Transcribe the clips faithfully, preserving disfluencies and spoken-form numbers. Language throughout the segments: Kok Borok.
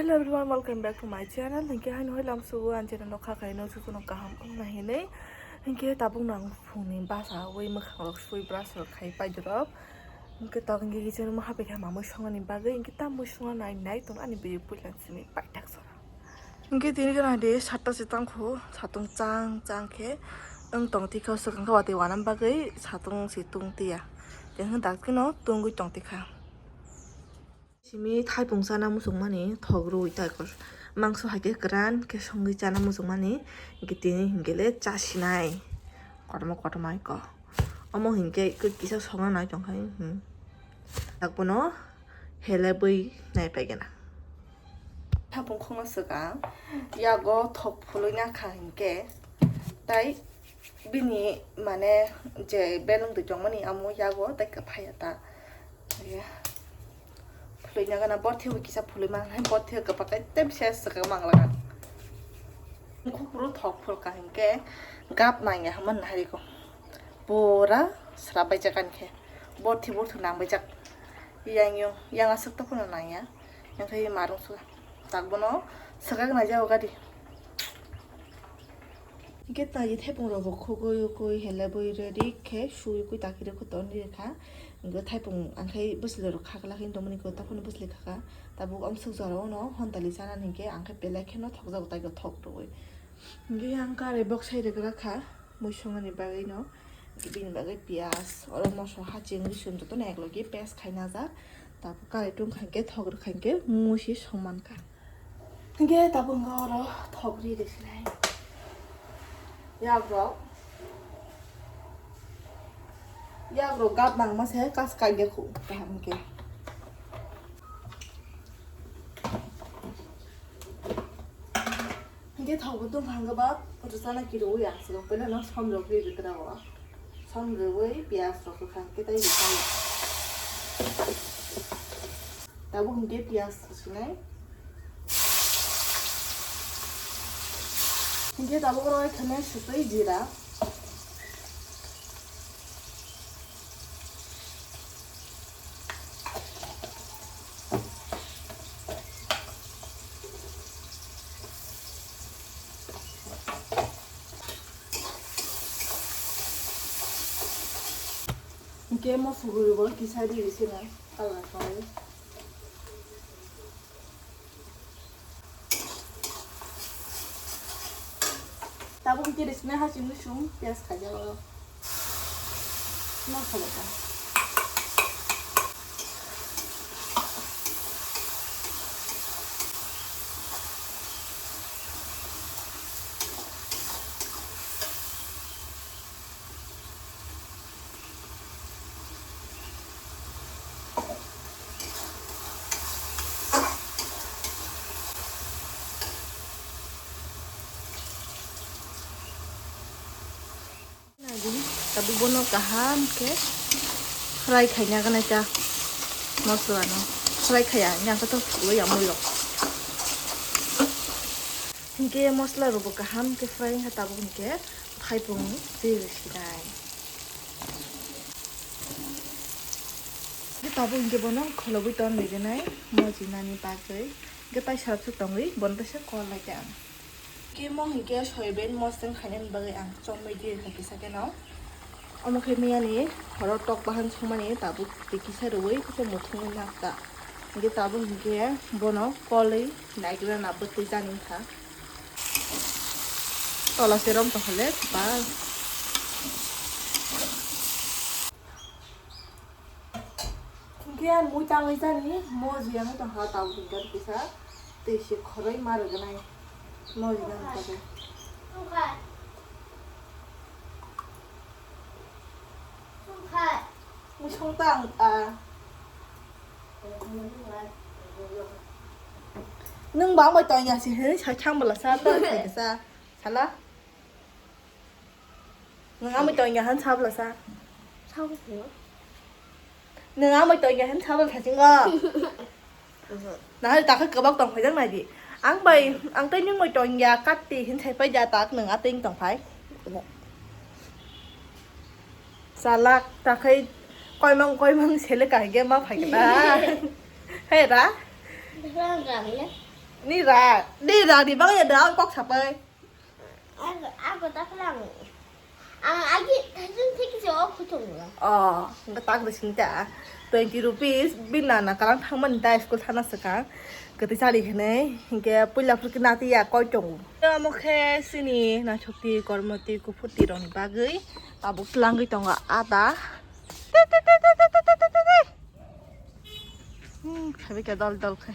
Hello everyone, welcome back to my channel. Hinkhe haino hoi lam sugo ang channel no kha khaino susuno kaham wngna hinwi. Hinkhe tabuk nang phungni basa wi mwkhang rok sui brush rok khai paidrop. Hinkhe tok hinkhe kiching room hapai kha mamui songani bagwi hinkhe tamui songna nai nai tong ani video puilang simi paithak sora. Hinkhe tini gana de satta se tangkho satung chang chang khe wng tong tikha swkang khe watwi wanam bagwi satung se tung tiya. Tini dakti no tungwi tong tikha. Simi thaipung chana muchungmani thok rwi tai kor. Mangso hai khe kwran khe songwi chana muchungmani, hinkhe tini hinkhe le chasinai kotorma kotorma iko. Omo hinkhe kisa songna nai tongkha, hmm. Takbono helebwi nai paigena. Thaipung khungno swkang yago thok phulwi nakha hinkhe tai bini mane je belung twi tongmani amo yago tai kwphai ya ta. Phulwi na gana borthi bo kisa phulwi mang hai borthi kwpak kai tei bisi swkang mang laga. Khukru thok phulka hinkhe gap nangya hwnmani hariko pura srap bai jagan khe borthi borthi nang bai jak yang yang yang aswk to phano nangya yang khai marung suga tak bono swkang nai jago gadi. Hingke tai thaipung rok bo khogoi ukoi heleboi ready khe sui ukoi takiri kho ton ri kha. Hingke thaipung ang khai bwsli rok khakla khe tongmani khe taphano bwsli khaka. Tabuk amsuk jora ono hontali chana hingke ang khe belai kheno thokjago tai thok rwui. Hingke ang kare bok sai rwgra kha mui songani bagwi no. Hingke bini bagwi piyaj oro moso haching rwsong jotono eklogi paste khai najak. Tabuk kare tong kha hingke thok rwkha hingke mui se song mankha. Hingke tabuk wngkha oro thok ri rwsinai. Yagrok. Yagrok gap nangma se kas kainge khu kaham khe. Hingke thok bo tong hangke ba rwchana kiri ui ang siro pele no som rok ri rwkra o. Som rwui piyaj rok kwkhang khe tei rwkha. Tabuk hingke piyaj sinai. Hingke tabuk oro khene sutui jira. Hingke mo sugui bo kisa ri sina kalar kawai. Tabuk hingke ri sina haching rwsong piyaj khaijak oro. Nosto kha. Tabuk bono kaham khe fry khaina gana cha mosla no fry khaya nya khe to sugwi ya mui rok. Hinkhe mosla rok bo kaham khe fry wngkha tabuk hinkhe thaipung twi rwsinai. Hinkhe tabuk hinkhe bono kholobwi ton rwgwnai mojinani bagwi. Hinkhe tai sarap se tongwi bono teisa kol lai khe ang. Khe mo hinkhe soybean moseng khainani bagwi ang chomwi di rwkha kisa kheno. Omo khe miyani horo tok bahan songmani tabuk twi kisa rwui kisa muthungwi nakha. Hinkhe tabuk hinkhe bono kolwi naigrana bwtwi jani wngkha. Tola se rom tongkha le ba. Hinkhe ang mui tangwi jani moji ang tongkha tabuk hinkhe kisa twi se khoroi ma rwgwnai moji nang bagwi. Mui song tang a. Nwng bang bai tongya se hwnwi sai thang bwla sa tong khai sa sala. Nwng amui tongya hwn sabla sa. Sabo phungo. Nwng amui tongya hwn sabla sa chingo. Nahari takha kwbak tong phai jak nai di. Ang bai ang tei nwng bai tongya katti hwn sai pai ja tak nwng ateng tong phai. Salak takhai koimang koimang sele kahige ma phai kna. Hai ra? Bang kami na. Ni ra, ni ra, ni bagwi da kok sapai. Ako, ako ta phlang. Ang agi thajin thik se o khutung lo. Oh, hingke tak de singta. Twenty rupees, bini nana kalang thangmani ta school thana swkang. Kwtwi chari hinwi, hingke puila phurkhe nati ya koi tongo. Amo khe sini naithokti kormoti kuphuti rokni bagwi tabuk tlangwi tongo ada. Hmm, khabi khe dol dol khe.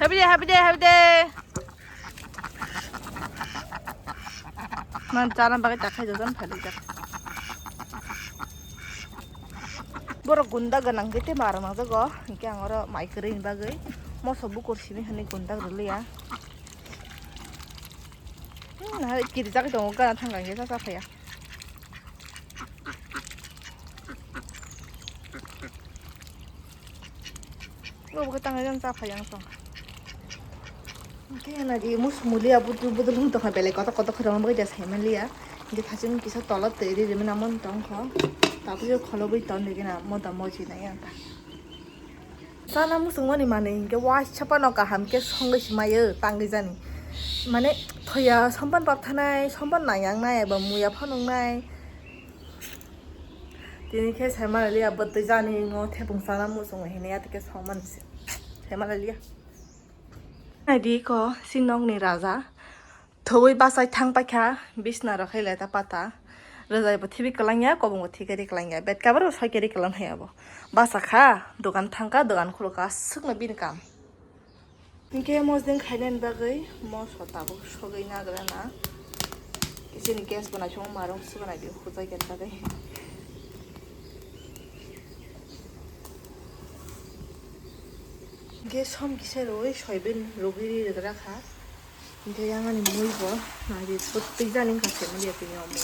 Happy day, happy day, happy day. Man chana bagwi ta khai dojan phai jak. Borok gunda ganang gete mar mang jago. Hingke ang oro mai kwrwi ni bagwi moso bukur simi hani gunda rwliya. Hmm, hai kiri jak tongo gana thang gang ge cha cha phaya. Bo bo tang jang cha phai ang tong. Hingke na di mus mulia budu budu lung tong belai koto koto khorang bai da sai man liya. Hingke thaching kisa tolot tei ri ri mena mon tong kho. Tabu yo kholo bai ton de gena moda moji na yang ta. Chana musung mani mani hingke waisa phano kaham khe songwi se maio tangwi jani. Mane thoya sompan pap thanai, sompan nang yang nai, eba muya phano nai. Tini khe sai mani liya bwtwi jani ngo thepung chana musung hini ya tike song mani se. Sai mani liya. Nai di ko si nokni raja. Thogwi bachai thang paikha, bisna rok hai leta pata. Rwjai bo thibi kwlangya, kobong bo thikari kwlangya. Bed cover bo soikari kwlang hai abo. Bachakha, dogan thangkha, dogan khulukha, aswkno bini kam. Hingke mosdeng khainani bagwi moso tabuk sogwi nagrana. Kisini gas bo naisingmo marung swbanai di hujai gani bagwi. Hingke som kisa rwui soybean rwgwi ri rwgra kha. Hingke yang ani mui bo nai di bwtwi jani wngkha se manya tini omo.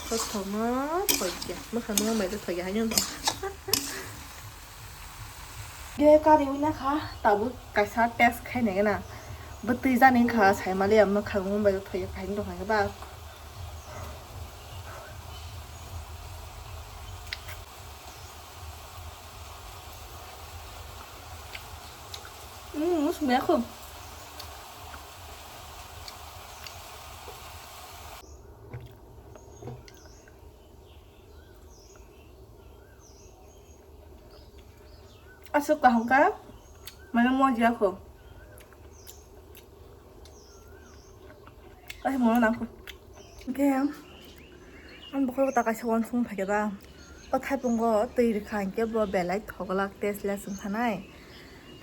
Kothoma thoikya, mwkhang nung bai thoikya haino. Hingke kari wngna kha tabuk kaisa test khainai gana. Bwtwi jani wngkha sai maliya mwkhang nung bai thoikya haino tongkha ba. Hmm, sumya khum. Aswk kaham kha, mane moji ya khum. Ai mo nang ko. Hingke ang bokhorok ta kaisa uansukmung phaikhe ba. O thaipungo twi rwkha hingke bo belai thoglak test le chwng thanai.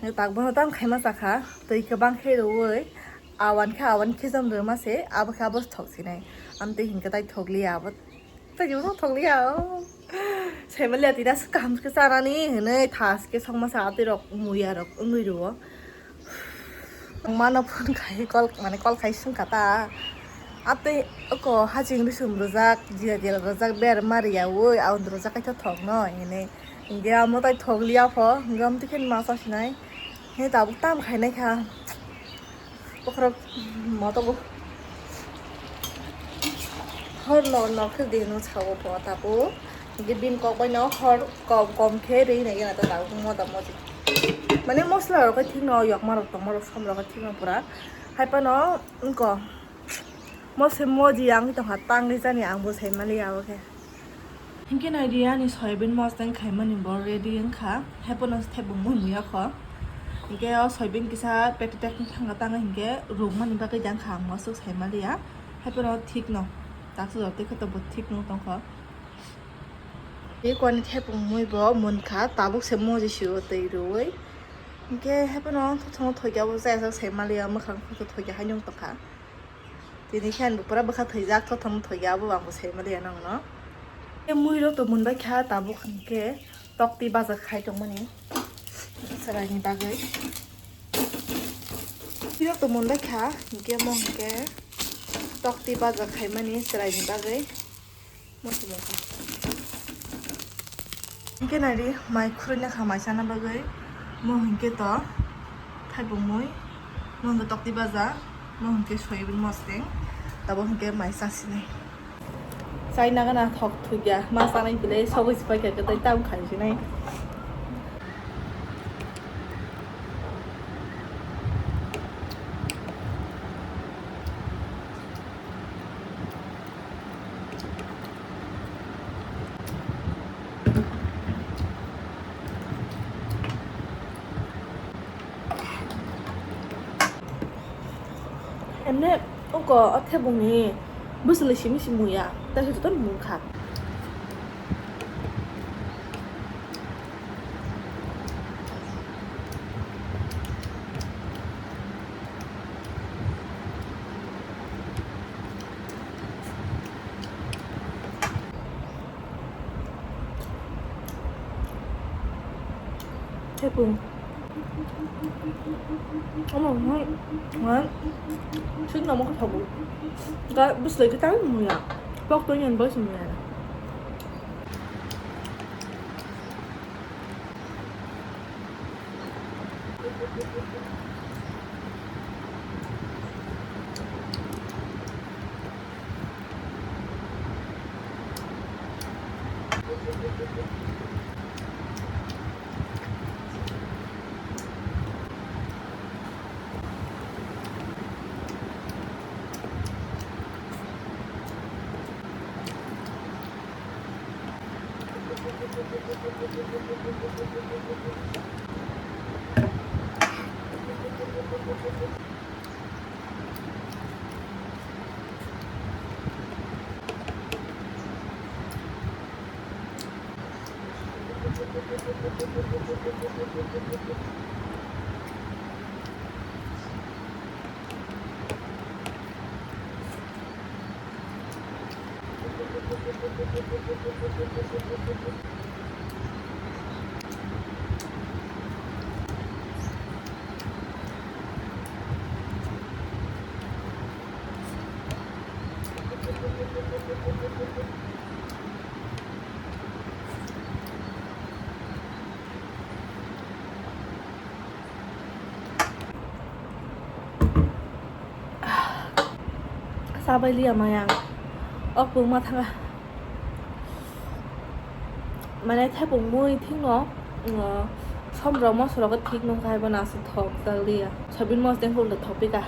Hingke tak bono tam khaima chakha twi kwbang khe rwui awan khe awan khicham rwma se abo khe abo thok sinai. Amtwi hinkhe tai thokliya abo. Tei bo thokliya o. Saimanliya tini aswk kaham khe chanani hinwi thaske songmasa atwi rok muya rok wngwi rwo. Ang mano phone khai kol mane kol khai sungkha ta. Atwi oko haching bisum rwjak, jia jia rwjak, ber mariya oi aun rwjak kaitha thokno hinwi. Hingke amo tai thokliya pho, hingke amtwi khe ma chasinai. He tabuk tam khainai kha. Bokhorok motogo. Hor no no khe de no sao pho tabuk. Hingke bini kok bai no hor kom kom khe ri nai gana ta tabuk moda moji. Mane mosla rok khe thik no yok ma rok tong ma rok som rok khe thik no pura. Hai pano wngko. Mo se moji ang tongkha tangwi jani ang bo sai mali abo khe. Hinkhe nai di ani soybean mosdeng khaimani bo ready wngkha. Haiphano thepung mui muya kho. Hinkhe o soybean kisa pete tek thanga tanga hinkhe rukmani bagwi jang kha ang mosok sai maliya. Haiphano thik no. Taksa jotoi khe to bo thik no tongkho. Tei koni thepung mui bo munkha tabuk se moji sio twi rwi. Hinkhe haiphano thothono thokya bo chayajak sai maliya mwkhang thotho thokya haino wng tongkha. Tini khe ani bo pura bwkha thwijak, thothom thwijak, abo ang bo sai maliya nangno. Tei mui rok to munbai kha, tabuk hinkhe tokti baja khai tongmani chwraini bagwi. Mui rok to munbai kha, hinkhe mo hinkhe tokti baja khaimani chwraini bagwi. Hinkhe nai di, mai khurui na kha mai chana bagwi. Mo hinkhe to thaipung mui, mo hinkhe tokti baja, mo hinkhe soyabin mosdeng, tabo hinkhe mai chasinai. Kaina gana thok thukya, ma sanai kile sogwi sipai khe tei tam khai sinai. Emne oko o thebungni bwswlwi simi simi ya, tei jotono mungkha. Thepung. Omo, omo, omo. Sing namo khe thogo. Ga bwswlwi khe tang muya. Pok to nyan bai sing muya. Sabai liya maya. Ok, pung ma thanga. Mane thepung mui thikno, uh, somrok mosrok thik nung khai bo nasi thok jak liya. Sabin mos teng hul thok pika.